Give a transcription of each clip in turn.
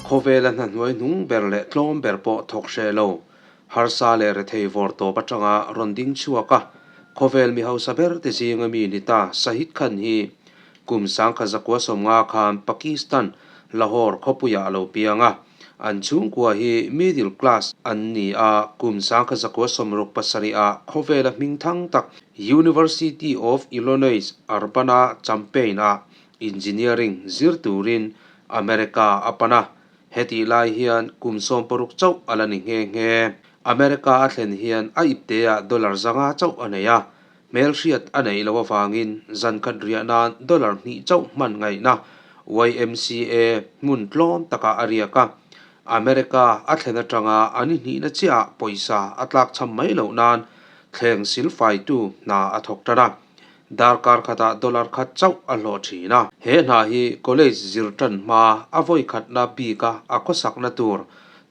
Khawvela hna hnuai hnung ber leh tlawm ber pawh thawk hreh lo, harsa leh rethei vawr tawp atanga rawn ding chhuak a, khawvel mi hausa ber te zinga mi ni ta Shahid Khan hi kum 1950 khan Pakistan, Lahore khawpuiah a lo piang a. An chhungkua hi middle class an ni a, kum 1967 ah khawvela hming thang tak University of Illinois Urbana-Champaign ah Engineering zir turin America a pan a, hetih lai hian kum 16 chauh a la ni nghe nghe. America a thlen hian a ipteah dollar 500 chauh a nei a, hmelhriat a neih loh avangin zan khat riah nan dollar 2 chauh hman ngaihna YMCA hmun tlawm takah a riak a. America a thlen atanga an ihnihna chiahah pawisa a tlak cham mai loh nan thleng silfaitu hna a thawk tan a. Darkar khatah dollar khat chauh a hlawh thin a. He hna hi college zir tan hma a vawi khatna bika a khawsakna tur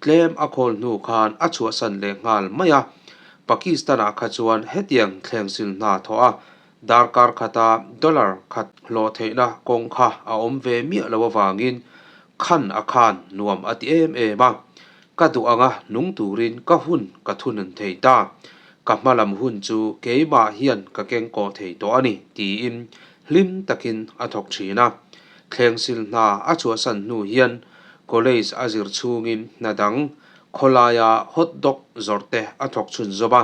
tlem a khawl hnu khan a chhuahsan leh nghal mai a. Pakistan-ah kha chuan hetiang thlengsil hna thawh a darkar khata dollar khat hlawh theihna kawng kha a awm ve miah lo avangin khan a khan nuam a ti em em a. Ka duh anga nung turin ka hun ka thunun thei ta. Ka hma lam hun chu keimah hian ka keng kawh thei tawh a ni, tiin hlim takin a thawk thin a. Thlengsil hna a chhuahsan hnu hian college a zir chhungin hna dang khawlaia hot dog zawrh te a thawk chhun zawm a.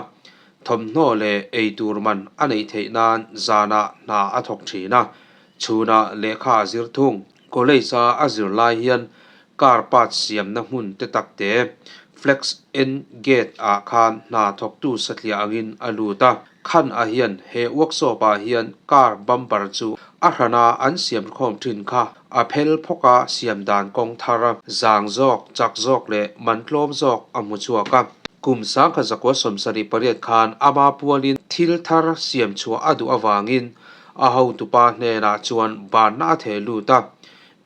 Thawmhnaw leh eitur man a neih theih nan zanah hna a thawk thin a, chhunah lehkha a zir thung. College a a zir lai hian car parts siamna hmun te tak te Flex N Gate ah khan hna thawktu satliah angin a lut a. Khan a hian he workshop ah hian car bumper chu a hrana an siam khawm thin kha a phel phawk a siam dan kawng thar zang zawk, chak zawk leh man tlawm zawk a hmu chhuak a. Kum 1978 khan ama pualin thil thar siam chhuah a duh avangin A hotupa hnenah chuan banna a theh lut a,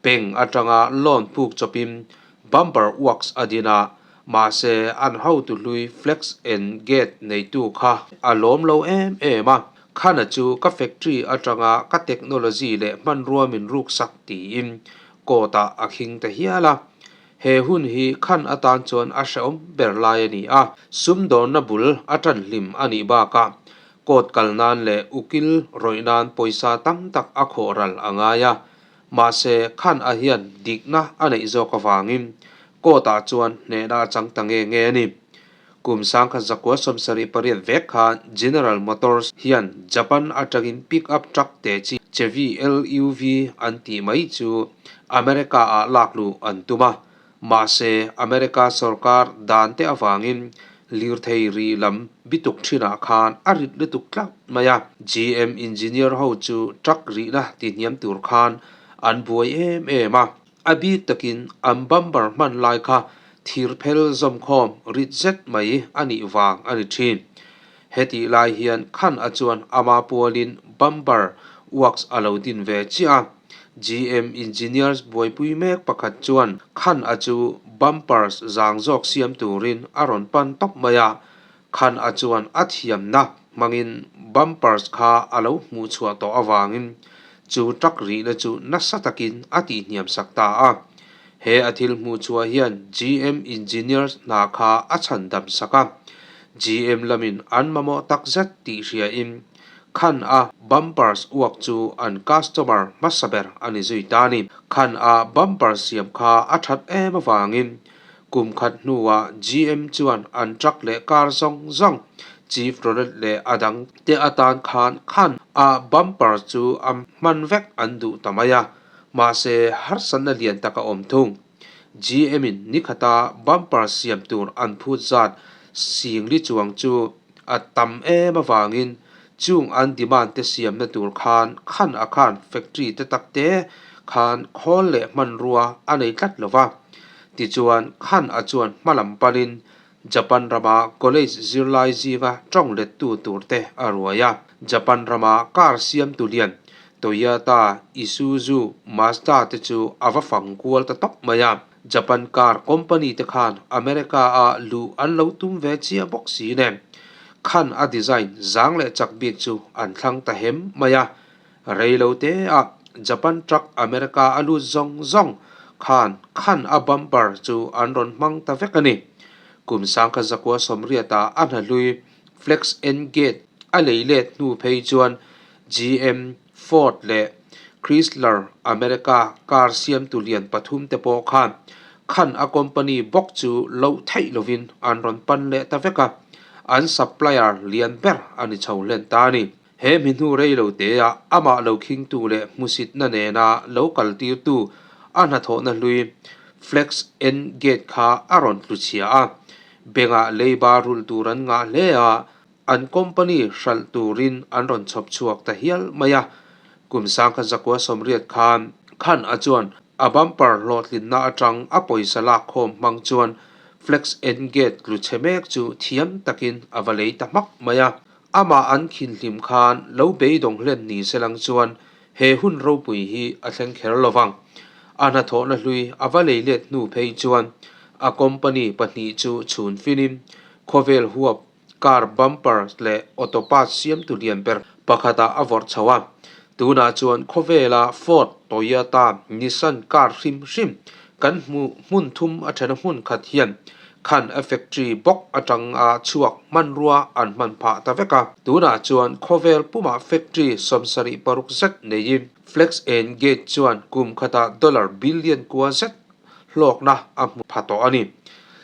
peng atanga loan puk chawpin bumper works a din a, mahse an hotu hlui flex and gate neitu kha a lawm lo em em a, Khana chu ka factory atanga ka technology leh hmanrua min ruksak tiin court ah a khing ta hial a. He hun hi khan atan chuan a hrehawm ber lai a ni a, sumdawnna bul a tan hlim a nih bakah Court kal nan leh ukil rawih nan pawisa tam tak a khawh ral a ngai a, mahse khan a hian dikna a neih zawk avangin court ah chuan hnehna a chang ta nge nge a ni. Kum 1978 vek khan General Motors hian Japan atangin pick up truck te chi Chevy LUV an tih mai chu America ah lak luh an tum a, Mahse, America sorkar dan te avangin lirthei ri lam bituk thinah khan a rit lutuk tlat mai a. GM engineer ho chu truck rihna ti hniam tur khan an buai em em a. A bik takin an bumper hman lai kha thir phel zawmkhawm rit zet mai a nih vang a ni thin. Hetih lai hian khan a chuan ama pualin bumper works a lo din ve chiah a. GM engineers buaipui mek pakhat chuan khan a chu bumpers zang zawk siam turin a rawn pan tawp mai a, khan a chuan a thiamna hmangin bumpers kha a lo hmuh chhuah tawh avangin chu truck rihna chu nasa takin a tihhniam sak ta a. He a thil hmuh chhuah hian GM engineers hna kha a chhan dam sak a, GM lamin an mamawh takzet tih hriain Khan a bumpers uak chu an customer hmasa ber a ni zui ta a ni. Khan a bumper siam kha a that em avangin kum khat hnuah GM chuan an truck leh car zawng zawng Chevrolet leh a dang te atan khan Khan a bumper chu a hman vek an duh ta mai a, mahse harsatna lian tak a awm thung. GM in nikhata bumper siam tur an phut zat singli chuang chu a tam em avangin chung an demand te siamna tur khan khan a khan factory te tak te khan khawl leh hmanrua a nei tlat lo va. Tichuan khan a chuan hmalam panin Japan rama college zirlai zinga tawng lettu tur te a ruai a. Japan rama car siamtu lian Toyota, Isuzu, Mazda te chu a va fang kual ta tawp mai a. Japan car company te khan America a luh an lo tum ve chiah bawk si nen khan a design zang leh chak bik chu an thlang ta hem mai a. Rei lo te ah Japan truck America a lut zawng zawng khan khan a bumper chu an rawn hmang ta vek a ni. Kum 1980 ah a hna hlui Flex N Gate a lei let hnu phei chuan GM, Ford leh Chrysler America car siamtu lian pathum te pawh khan khan a company bawk chu loh theih lovin an rawn pan leh ta vek a, an supplier lian ber a ni chho hlen ta a ni. He mi hnu rei lo teah amah lo khingtu leh hmusitna nena lo kaltirtu a hnathawhna hlui Flex N Gate kha a rawn tlu chhia a, bengah leiba rulh tur an ngah hle a, An company hralh turin an rawn chhawp chhuak ta hial mai a, kum 1980 khan Khan a chuan a bumper hlawhtlinna atang a pawisa lak khawm hmang chuan Flex N Gate tlu chhe mek chu thiam takin a va lei ta hmak mai a. Amah an khinhlim khan lo beidawng hlen ni se lang chuan he hun ropui hi a thleng kher lo vang. A hnathawhna hlui a va lei let hnu phei chuan a company pahnih chu chhun finin khawvel huap Car bumper leh auto parts siamtu lian ber pakhatah a vawrh chho a. Tunah chuan khawvela Ford, Toyota, Nissan car hrim hrim kan hmuh hmun thum a thena hmun khat hian khan a factory bawk atanga chhuak hmanrua an hman phah ta vek a. Tunah chuan khawvel pumah factory 76 zet neiin Flex and Gate chuan kum khatah dollar billion kua zet hlawkna a hmu pha tawh a ni.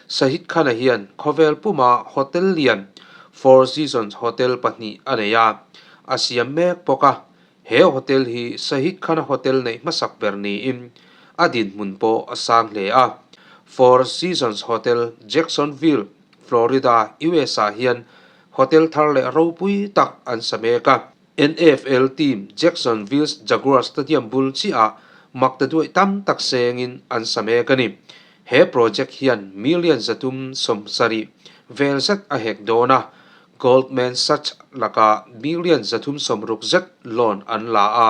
Shahid Khan-a hian khawvel puma hotel lian Four Seasons Hotel pahnih a nei a, a siam mek bawk a. He hotel hi Shahid Khan-a hotel neih hmasak ber niin a dinhmun pawh a sang hle a. Four Seasons Hotel, Jacksonville, Florida, US-ah hian hotel thar leh ropui tak an sa mek a. NFL team Jacksonville's Jaguars Stadium bul chiahah makta duaih tam tak sengin an sa mek a ni. He project hian million 370 vel zet a hek dawn a, Goldman Sachs lakah million 360 zet loan an la a,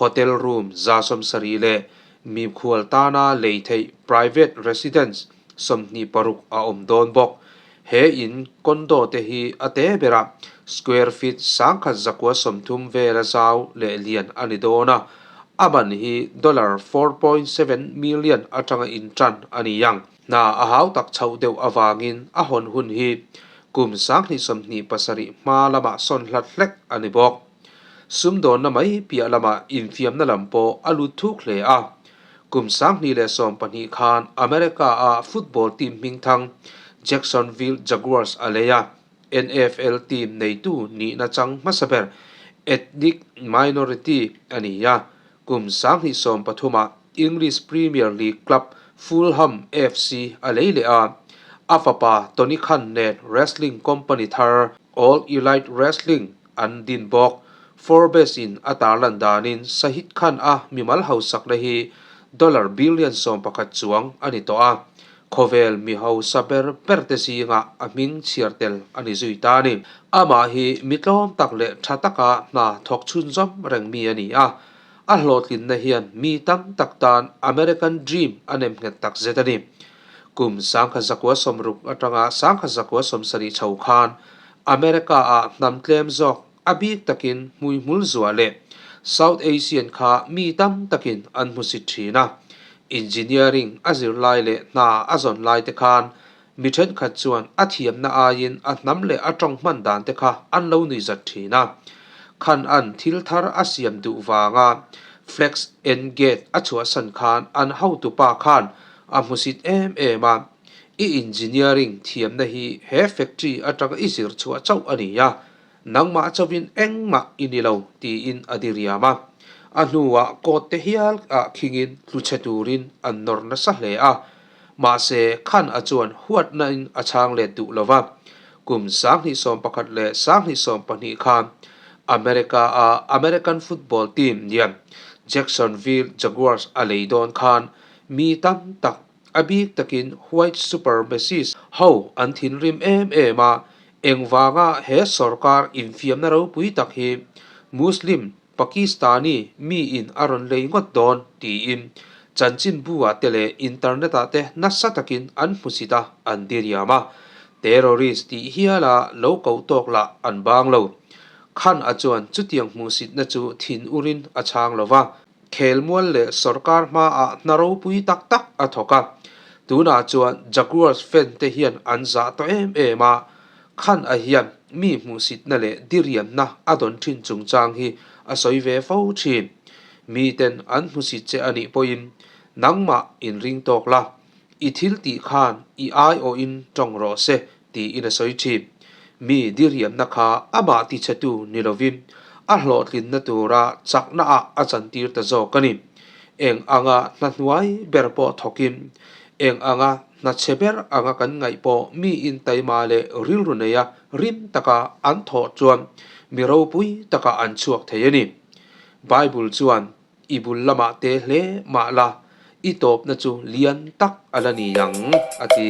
hotel room 170 leh mikhual tana lei theih private residence 26 a awm dawn bawk. He in condo te hi a te berah square feet 1130 vela zau leh lian a ni dawn a, a man hi dollar 4.7 million atanga intan a ni ang. Hna a hau tak chhoh deuh avangin a hawn hun hi kum 2027 hma lamah sawn hlat hlek a ni bawk. Sumdawnna mai piah lamah infiamna lam pawh a lut thuk hle a. Kum 2012 khan America-a football team hmingthang Jacksonville Jaguars a lei a, NFL team neitu nihna chang hmasa ber ethnic minority a ni a. Kum 2013-ah English Premier League club Fulham FC a lei leh a, a fapa Tony Khan nen wrestling company thar All Elite Wrestling an din bawk. Forbes-in a tarlan danin Shahid Khan-a mimal hausakna hi dollar billion 11 chuang a ni tawh a, khawvel mi hausa ber ber te zingah a hming chhiar tel a ni zui ta a ni. Amah hi mi tlawm tak leh tha taka hna thawk chhunzawm reng mi a ni a, a hlawhtlinna hian mi tam tak tan American Dream a nem nghet tak zet a ni. Kum 1960 atanga 1970 chho khan America-ah hnam tlem zawk a bik takin hmuihmul zuah leh South Asian kha mi tam takin an hmusit thin a. Engineering a zir lai leh hna a zawn lai te khan mi thenkhat chuan a thiamna aiin a hnam leh a tawng hman dan te kha an lo nuihzat thin a. Khan an thil thar a siam duh vanga Flex N Gate a chhuahsan khan an hotupa khan a hmusit em em a. I engineering thiamna hi he factory atanga i zir chhuah chauh a ni a, nangmah chauhin engmah i ni lo tiin a diriam a. A hnuah court te hial ah khingin tlu chhe turin an nawr nasa hle a, mahse Khan a chuan huatna in a chhang let duh lo va. Kum 2011 leh 2012 khan America a American football team lian Jacksonville Jaguars a lei dawn khan mi tam tak A bik takin White Supremacist ho an thinrim em em a, engvanga he sorkar infiamna ropui tak hi Muslim Pakistani miin a rawn lei ngawt dawn tiin chanchinbu-ah te leh internet-ah te nasa takin an hmusit a, an diriam a. Terrorist tih hiala lo koh tawk lah an bang lo. Khan-a chuan chutiang hmuhsitna chu thin urin a chhang lo va. Khelmual leh sawrkar hmaah hna ropui tak tak a thawk a. Tunah chuan Jaguars fan te hian an zah tawh em em a, Khan a hian mi hmuhsitna leh diriamna a dawn thin chungchang hi a sawi ve fo thin. Miten an hmusit che a nih pawhin nangmah inring tawk la, i thil tih khan i aiawhin tawng rawh se tiin a sawi thin. Mi diriamna kha amah tichhetu ni lovin a hlawhtlinna tura chaknaah a chantir ta zawk a ni. Eng anga hna hnuai ber pawh thawkin, eng anga hna chhe ber anga kan ngaih pawh mi intaima leh rilru neia rim taka an thawh chuan mi ropui takah an chhuak thei a ni. Bible chuan I bul lamah te hle mah la, i tawpna chu lian tak a la ni ang, a ti.